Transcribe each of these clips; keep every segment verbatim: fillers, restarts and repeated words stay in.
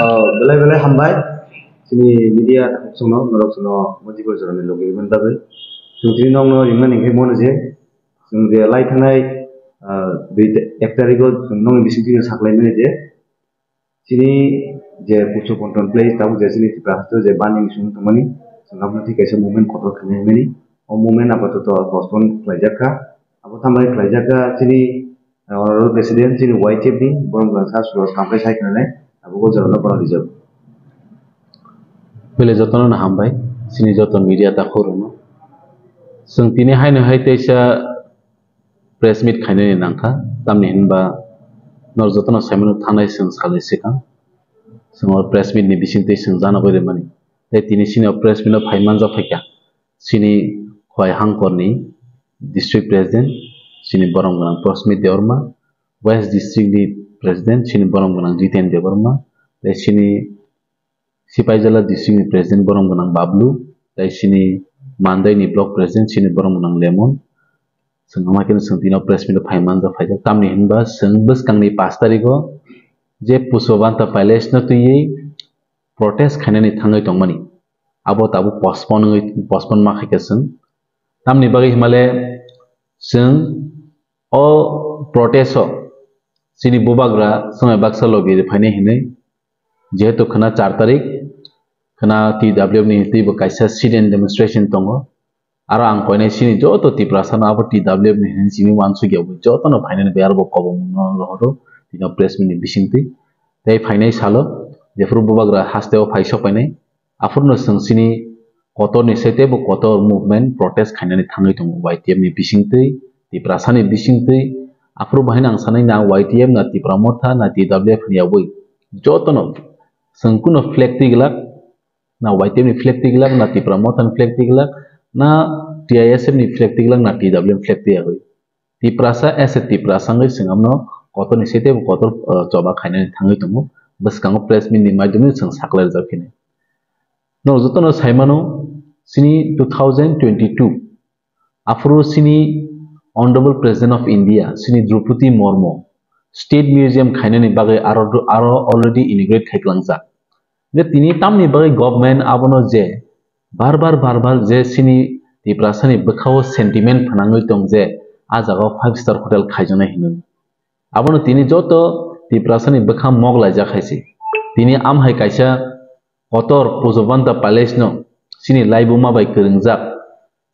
Ah, belai belai hambai. Chini media takhuk chwngno, norok chwngno mojibor jorani logi rwmani bagwi. Chwng tini nokno rimani hwnkhe mano je, chwng je lai thangnai, ah, dui ta-, ek tarikh o chwng nokni bisingtwi saklaimani je, chini je puso contemplate tabuk je chini Tripura haste je bani bising tongmani, chwng aboni thik kaisa movement kotor khainai hwnmani. O movement apatoto postpone khlaijak kha. Abo tambai khlaijak kha chini, ah, honorable president chini Y T F ni borok rok sa sulo sampai sai khnanai abo bo jorano borok rijak. Bele jotono no hambai chini joto media takhuk rokno. Chwng tini haino hai teisa press meet khainani nangkha, tamni hinba norok jotono saimano thangnai chwng salni swkang. Chwng o press meet ni bisingtwi chwng jana gwi rwmani. Tei tini chini o press meet o phai manjak phaikha. Chini Khowai Hangkor ni district president, chini borom gwnang Prosmit Debbarma, West district ni president, chini borom gwnang Jiten Debbarma, tei chini Sipaijala district ni president borom gwnang Bablu, tei chini Mandai ni block president, chini borom gwnang Lemon. Chwng wngma khe chwng tini o press meet o phai manjak phaijak. Tamni hinba chwng bwskang ni pash tarikh o je Pushpabanta Palace no twiwi protest khainani thangwi tongmani. Abo tabuk postpone wngwi, postpone ma khaikha chwng. Tamni bagwi himale chwng o protest o chini bubagra swngwi baksa logi rwphainai hinwi. Jehetu khwna char tarik, khwna T W F ni twibo kaisa sit-in demonstration tongo. Aro ang koinai chini joto Tiprasa no abo T W F ni hinwi simi uansukya bo joto no phainani bai aro bo kobong no rohoro tini o press meet ni bisingtwi. Tei phainai salo jephuru bubagra haste o phai sok painai, aphuru no chwng chini kotor ni site bo kotor movement protest khainani thangwi tongo Y T F ni bisingtwi, Tiprasa ni bisingtwi. Aphuru bahai no ang sanai na Y T F na Tipra Motha na T W F ni yabwi joto no chwng kuno flag twi glak, na Y T F ni flag twi glak, na Tipra Motha ni flag twi glak, na T I S F ni flag twi glak, na T W F ni flag twi yagwi. Tiprasa as a Tiprasa wngwi chwng amno kotor ni site bo kotor, uh, choba khainani thangwi tongo. Bwskango press meet ni maidomwi chwng saklai rwjak phini. Norok jotono saimano chini two thousand twenty-two aphuru chini Honorable President of India, chini Droupadi Murmu, State Museum khainani bagwi aro, aro already inaugurate khai klangjak. Je tini tamni bagwi government abono je bar bar, bar bar je chini Tiprasani bwkhao sentiment phnangwi tong je a jagao five star hotel khaijaknai hinwi. Abono tini joto Tiprasani bwkha mok laijak hai se. Tini amhai kaisa kotor Pushpabanta Palace no chini laibuma bai kwrwngjak,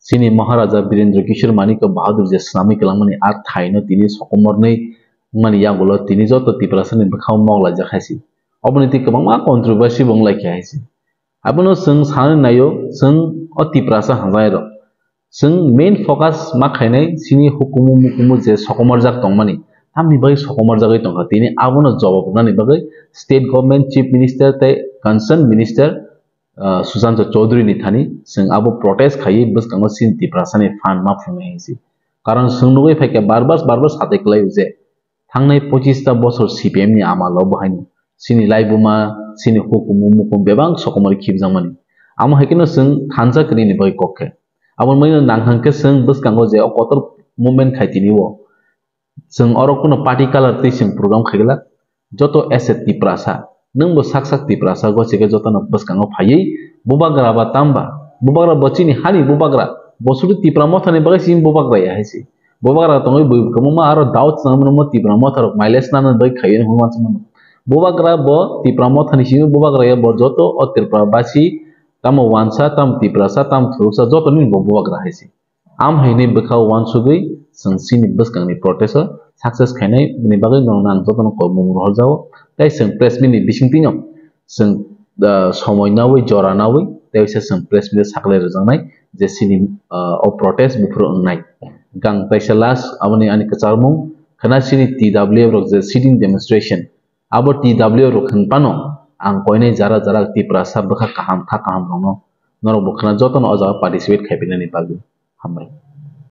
chini Maharaja Birendra Kishore Manikya Bahadur je swnamwi kwlangmani a thaino tini sokomornwi wngmani yagulo tini joto Tiprasani bwkhao mok laijak hai se. Oboni twi kwbangma controversy bo wnglaikha hai se. Abono chwng sanani naio, chwng o Tiprasa hamjairok. Chwng main focus ma khainai chini hukumu mukumu je sokomorjak tongmani, tamni bagwi sokomorjagwi tongkha. Tini abono jawab rwnani bagwi state government, chief minister tei concerned minister, ah, Sushanta Chowdhury ni thani chwng abo protest khaiwi bwskango chini Tiprasani phan ma phungnai hinsi. Karon chwng nugwi phaikha bar bar, bar bar satai kwlaio je thangnai pochista bosor C P M ni amalo bo haino chini laibuma, chini hukumu mukumu bebak sokomorwi khibjakmani. Amo hai kheno chwng thansa kwrwini bagwi kok khe. Abo maino nang hwnkhe chwng bwskango je o kotor movement khai tini o. Chwng oro kuno party colour twi chwng program khai glak. Joto as a Tiprasa, nwng bo sak sak Tiprasa gosi khe jotono bwskango phaiwi bubagra ba tamba, bubagra bo chini hani bubagra, bo sudu Tipra Mothani bagwi chini bubagra ya hai se. Bubagra tongwi bui kwbangma aro doubt chwng mano Tipra Motha rok mileage nana bagwi khaiwi hwnwi uansukmano. Bubagra bo Tipra Mothani simi bubagra ya bo joto o Tripura basi tamo wansa, tamo Tiprasa, tamo thuruksa joto nini bo bubagra hai se. Am haini bwkha uansugwi chwng chini bwskangni protest o success khainai bini bagwi norokno ang jotono kokmung rohorjago. Tei chwng press meet ni bisingtwino chwng, ah, somoi nawi jora nawi tei waisa chwng press meet o saklai rwjaknai je chini, ah, o protest buphuru wngnai. Gang kaisa last aboni ani kwcharmung khwna chini T W F rok je sitting demonstration abo T W F rok hwn phano ang koinai jara jara Tiprasa bwkha kaham kha kaham rokno norok bo khwna jotono o jaga participate khai phinani bagwi. Hambai.